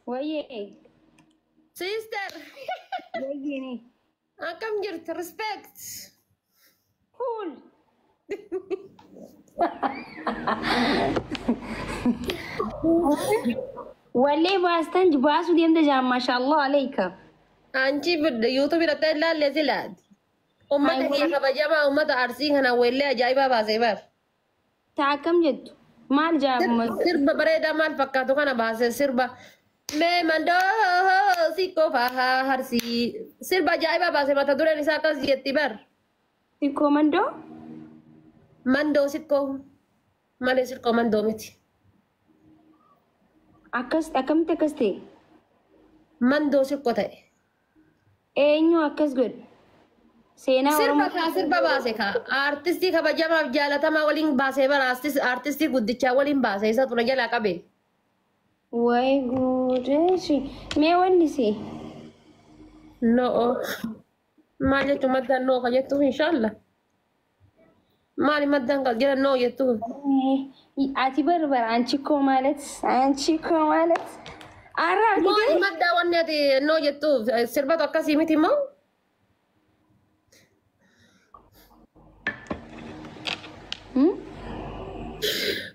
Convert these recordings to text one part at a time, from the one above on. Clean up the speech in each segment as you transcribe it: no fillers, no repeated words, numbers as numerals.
Wayyee. Sister. Wayyeeni. Akkam jirti? Respect. Cool. Wallee baastan baasuu deemte jaan maashaallah aleeka. Anchi YouTube irratti ilaalle silaati. Uummata kiyya kabajamaa uummata Arsii kana weellee ajaa'ibaa baasee bar. Taa akkam jettu? Maal jaabuma? Sirba bareedaa maal fakkaatu kana baasee sirba. Mee mandoo sikkoo fa'aa Arsii. Sirba ajaa'ibaa baasee mata dureen isaa akkas jetti bar. Sikkoo mandoo? Mandoo sikkoo malee sikkoo mandoo miti. Akkas akkamitti akkas ta'e? Mandoo sikkoo ta'e. Eenyu akkas godhe? Seenaa Sirba Oromoo. kaa sirba baase kaa aartistii kabajamaaf jaalatamaa waliin baasee bara aartistii guddichaa waliin baase isa xura jalaa qabe. Wayi guudeeshi. Mee wanni si? No maal jechuun maddaan noo ka jettuuf inshaalla. Maali maddaan kan jedhan noo jettuuf. Ati barbar አንቺ እኮ ማለት አንቺ እኮ ማለት አራ Maali maddaa wanni ati noo jettuuf sirbatu akkasii miti moo?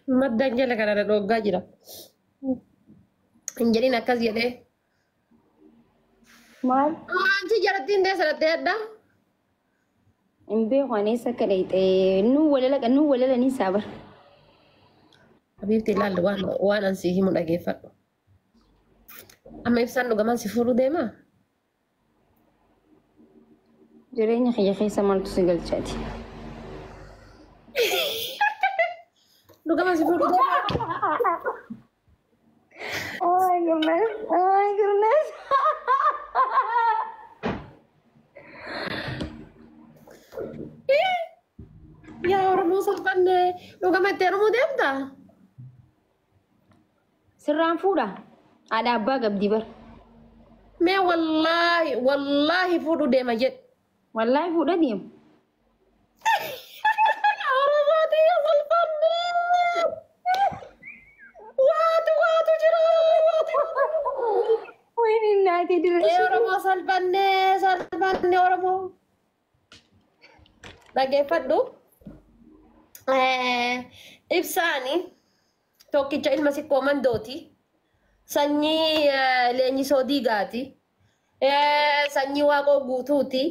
Maddaan jala kana dhooggaa jira. Hin jedhin akkas jedhee. maal Anchi jalattiin deessa adda. hin beeku ani eessa akka dhayxe nu walala nu walala ni saabar Habiibti ilaallu waan waan an sii himu dhageeffadhu. Amma ibsaan dhugamaan si fuudhuu deemaa? Jireenya kiyya keessa maaltu si galchaati? Dhugamaan si fuudhuu deemaa? Oh my goodness. Oh my goodness. Yaa Oromoo salphanne dhugama itti heerumuu deemtaa? Sirraan fuudha. Haadha abbaa qabdi bar. Mee wallaahi wallaahi fuudhuu deema jedhe. Wallaahi fuudha deema. Oromoo tiyya salphanne. Waatu waatu jira waatu. Wayni naatee Ee dira. Oromoo salphanne salphanne Oromoo. Dhageeffadhu. Ibsaani tokkicha ilma sikkoo mandooti. Sanyii leenjisoo diigaati. Sanyii waaqoo guutuuti.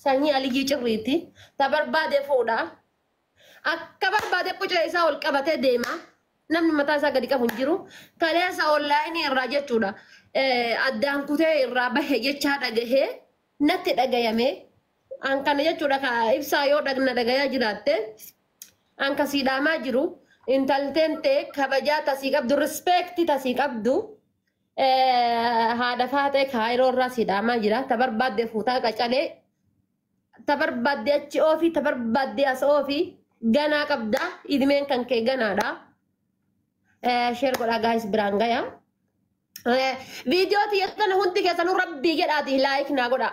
Sanyii aliyyii cirriiti. Ta barbaade fuudha. Akka barbaade qucee isaa ol qabatee deema. Namni mataa isaa gadi qabu hin jiru. Kaleessa onlaayinii irraa jechuudha. Addaan kutee irraa bahe jechaa dhagahee natti dhagayame. An kana jechuudha ka ibsaa yoo dhagna dhagayaa jiraatte. An kasii dhaamaa jiru. Intalteen ta'e kabajaa tasii qabdu, rispeektii tasii qabdu. Haadha faatee kaayiroo irraa sii dhaamaa jira. Ta barbaadde fuutaa qacalee. Ta barbaadde achi oofi, ta barbaadde as oofi. Ganaa qabda. Idimeen kan kee ganaadha. Share godhaa guys biraan gaya. Viidiyoo tiyya tana hundi keessanuu rabbii jedhaati like naa godhaa.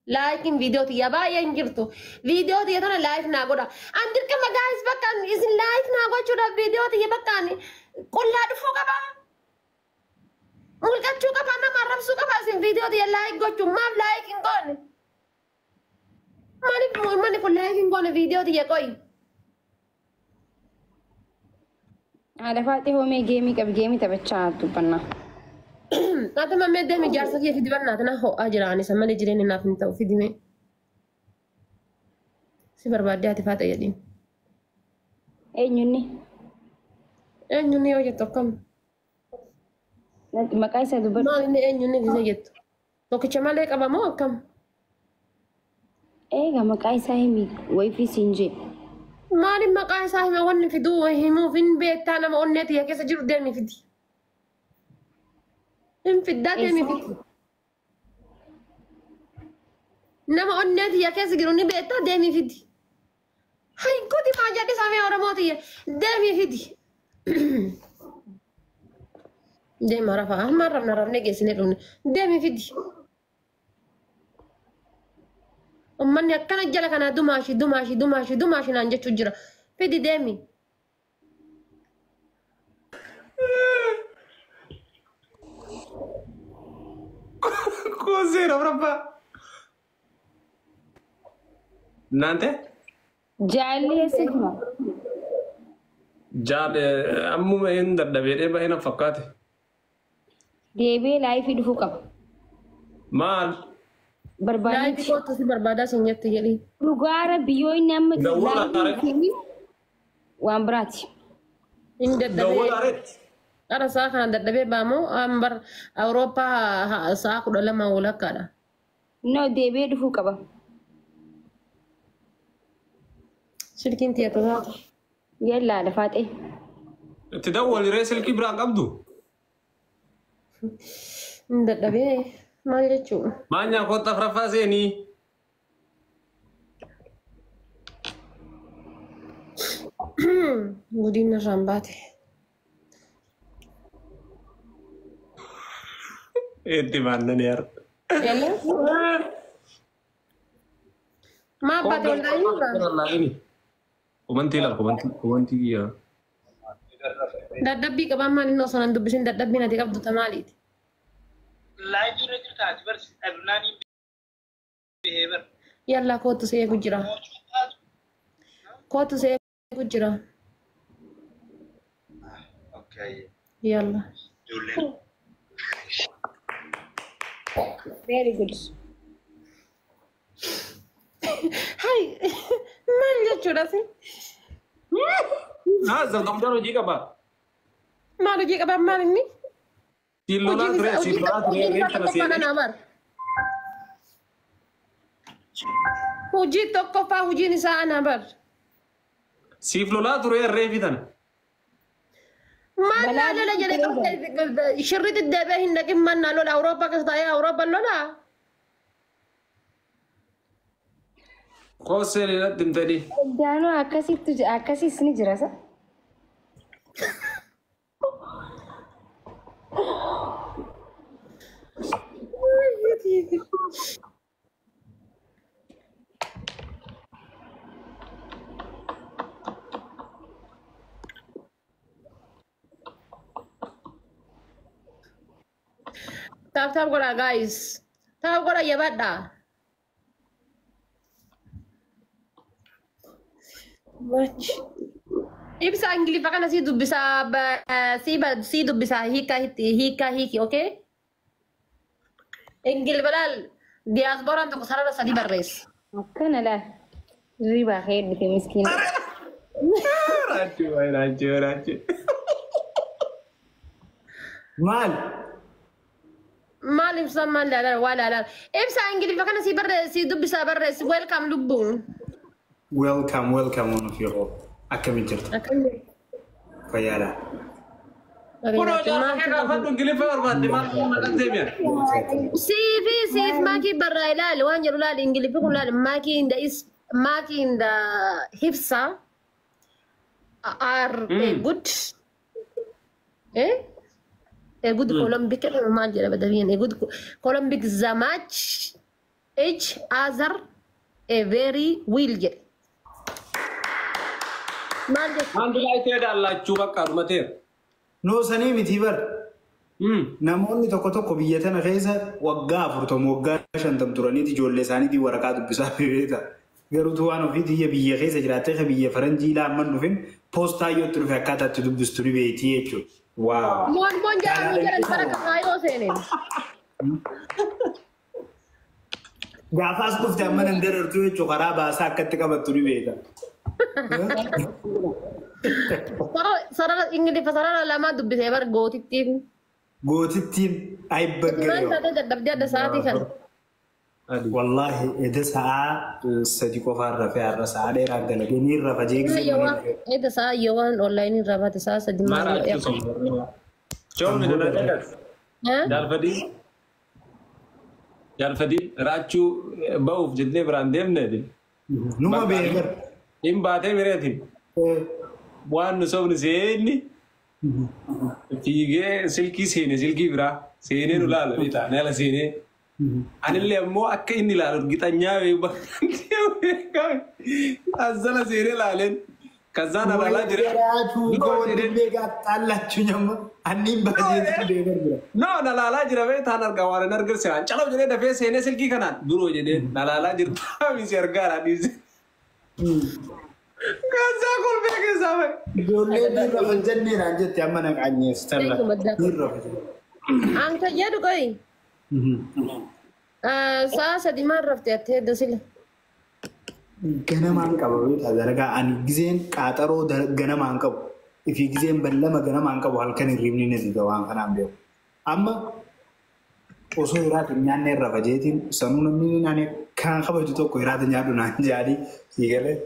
Laayikiin viidiyoo tiyya baay'ee hin jirtu. Viidiyoo tiyya tana like naa godha. An dirqama guys bakka isin like naa gochuudhaaf viidiyoo tiyya bakka ani qullaa dhufuu qaba. Mul'achuu qaba nama arrabsuu qaba isin viidiyoo tiyya like gochuun maaf like hin goone? Maaliif uummanni kun like hin goone viidiyoo tiyya qoyi? Haadha faaxee hoomee geemii qabi geemii taphachaa dubbannaa. Ati mammee deemi jaarsa kiyya fidi barnaata na ho'aa jira ani isa malee jireenya naaf hin ta'u fidi mee. Si barbaaddee ati faata jedhiin. Eenyunni? Eenyunni yoo jettu akkam? Maqaa isaa dubbadhu. Maal inni eenyunni gisee jettu? Tokkicha malee qaba moo akkam? Eega maqaa isaa himi wayifii siin jee. Maaliif maqaa isaa hima wanni fiduu himuuf hin beektaa nama onnee tiyya keessa jiru deemi fidi. Hin fiddaa deemi fidi. Nama onnee tiyya keessa jiru ni beektaa deemi fidi. Hay gudi maa jedhi samee Oromoo tiyya deemi fidi. Deema rafa amma rafna rafnee geessinee dhufne deemi fidi. Uummanni akkana jala kanaa dumaashi dumaashi dumaashi dumaashi naan jechuu jira. Fidi deemi. Seera afuraffaa. Naante? Jaalli eessa jira? Jaal ammuma hin dadhabee baay'ee na fakkaate. Deebi'ee live dhufuu qaba. Maal? Live Barbaadetti. Kootu si barbaadaa siin jette jedhi. Dhugaara biyyoo inni amma Dawwala live waan biraati. Inni dadhabee. Dawwala areetti. Qara sa'a kana dadhabee baamoo ambar Awurooppaa sa'a 12 walakkaadha. No, deebi'ee dhufuu qaba. Silkiin tiyya tasaatu. Yallaa lafaaxee. Itti dawwali ree, silkii biraan qabdu. Inni dadhabee maal jechuudha? Maanyaa kootta afuraffaa seenii. Gudiin irraan baate. Itti baannanii har'a. Maa baate wallaahi? Kumantii laal, kumantii kumantii kiyya. Dadhabbii qabaan maal inni osoo nan dubbisin dadhabbiin ati qabdu ta maaliiti? Live irra jirta ati bar dhabnaan hin bahee bar. Yallaa kootu si eegu jira. Kootu si eegu jira. Okay. Yalla. Ijoolleen. Very good. Hai, maal jechuudha si? Haa, zargamdaan hojii qaba. Maal hojii qabaan maal inni? Siin lolaa ture, siin lolaa ture, Hojiin isaa reef kana tokkoffaa seenee. nana bar. Hojii tokkoffaa hojiin isaa ana bar. Siif lolaa ture reefi tana. Maal naa lola jedhee shirriitti deebi'ee hin dhaqin, maal naa lola? Awurooppaa keessa taa'ee Awurooppaa lola. Kooseen irratti hin ta'ini. Daanoo akkasittu akkasis ni jira sa? Tap tap godhaa guys. Tap godhaa, yabadhaa. Much. Ibsa Ingiliffa kana sii dubbisaa, sii dubbisaa, hiika hiika hiiki, okay? Ingiliffa laal, diyaaspooraan tokko sarara sadi barreessa. Akkana laal. Ribaa kee dhufe miskiina. Raachuu raachuu raachuu. Maal? Maal ibsa, maal laala waa laala. Ibsa Ingiliffa kana sii barreessi, sii dubbisaa barreessi. Welcome lubbuun. Welcome, welcome one of your. Akkamiin jirtu? Fayyaadha. Kunoo jaarsa kee gaafadhu, Ingiliffa barbaadde maal maqaan deebi'an. Siifi siif maakii barraa ilaali, waan jedhu ilaali. Ingiliffi kun ilaali, maakii in the is maakii in the hibsa are a good, eh, a good Colombic maal jedha badabiin, a good Colombic the match each other a very well jedhe, maal jedhu? Maal bilaa itee daallachuu bakka dhumateera. Noo sanii miti bar. Namoonni tokko tokko biyya tana keessa waggaa 40, waggaa 50 turaniiti ijoollee isaaniitiin waraqaa dubbisaa beekta. Garuutu waan ofiitii biyya keessa jiraattee ka biyya faranjii laamman dhufin poostaa yoo itti dhufe akkaataa itti dubbistu ni beektii jechuudha. Waaw. Moon moon jedhamu jedhan bara kaayoo seeneen. Gaafa as dhufte amma nan darartu jechuudha, karaa baasaa akkatti qabattu ni beekta. Sarara Ingiliffa sarara lama dubbisee bar gootittiin. Gootittiin Maal ayibba. taatee dadhabdee adda sa'aatii kana? Wallaahi eda sa'aa 3 qofaan rafee, har'a sa'aa dheeraan dalagee ni rafa jeeqsee. Eda sa'a yoo waan online irraa baate sa'a 3 maal? Choomni dalagaa. Jaalfadii. Jaalfadii raachuu ba'uuf jennee biraan deemne. Numa beekar. Hin baatee mireetiin. Waan nu sobnu seenni fiigee silkii seene, silkii biraa seenee nu laala ni ta'a ala seenee. Anillee ammoo akka inni ilaalu gixanyaa beeku, asala seenee laaleen. ከዛ nalaalaa jira. ከወንድሜ ጋር ጣላችሁኝ። Anniin baay'eetu deemaa jira. No, nalaalaa jira beektaan argaa waan hin argirse waan calaw jedhee dafee seenee silkii kanaan duroo jedhee nalaalaa jirta misi argaadha dhiise. ከዛ kolfee keessaa bahe. Ijoollee dhiirra hojjennee naan jette amma naqaanyees talla. Dhiirra hojjenne. An kan jedhu qoyi. Sa'a sadi maal rafte ati hedda sila? Ganamaan qaba beektaa dalagaa ani gizeen qaaxaroo ganamaan qabu. Ifi gizeen ballama ganamaan qabu halkan hirribni na diga waan kanaan beeku. Amma osoo hiraata hin nyaanne irra fajeetiin sanuu namni nyaanne kan kabaju tokko hiraata nyaadhu naan jaadhi sii galee.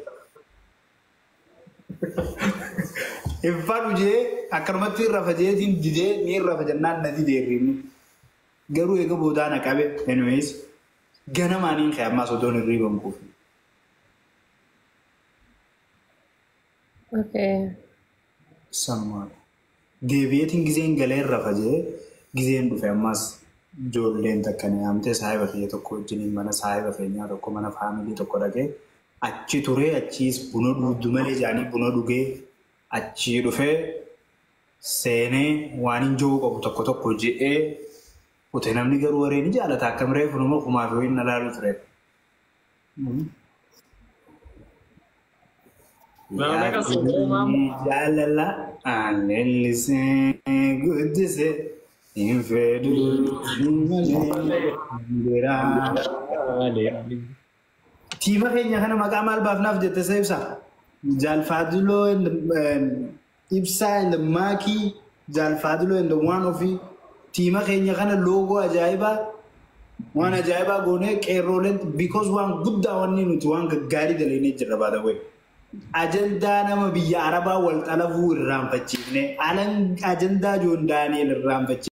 Hin fadhu jee akkanumatti irra fajeetiin didee ni irra fajannaan na didee hirribni. Garuu eega boodaa na qabe anyways ganamaaniin ka'e ammaas otoon hirriba hin quufne. Okay. Sanumaan. Deebi'eetiin gizeen galee irra fajee gizeen dhufe ammas ijoolleen takka na yaamtee saahiba kiyya tokko wajjiniin mana saahiba keenyaa tokko mana family tokko dhaqee achi turee achiis buna dhugdu malee jaanii buna dhugee achii dhufee seenee waan hin jiru qabu tokko tokko je'ee ute namni garuu waree ni jaalata akkam reefu nama kumaa fi wayiin na laalu ture. Jaalala aanellisee guddisee hin fedhu malee biraa. Tiima keenya kana maqaa maal baafnaaf jette sa ibsa? Jaalfaaduloo ibsaa and maakii Jaalfaaduloo and waan ofii tiima keenya kana loogoo ajaa'ibaa waan ajaa'ibaa goonee qeerrooleen because waan guddaa wanni nuti waan gaggaarii dalagnee jirra by the way. Ajandaa nama biyya Arabaa wal xalafuu irraanfachiifne ajandaa Joon Daani'el irraanfachiifne.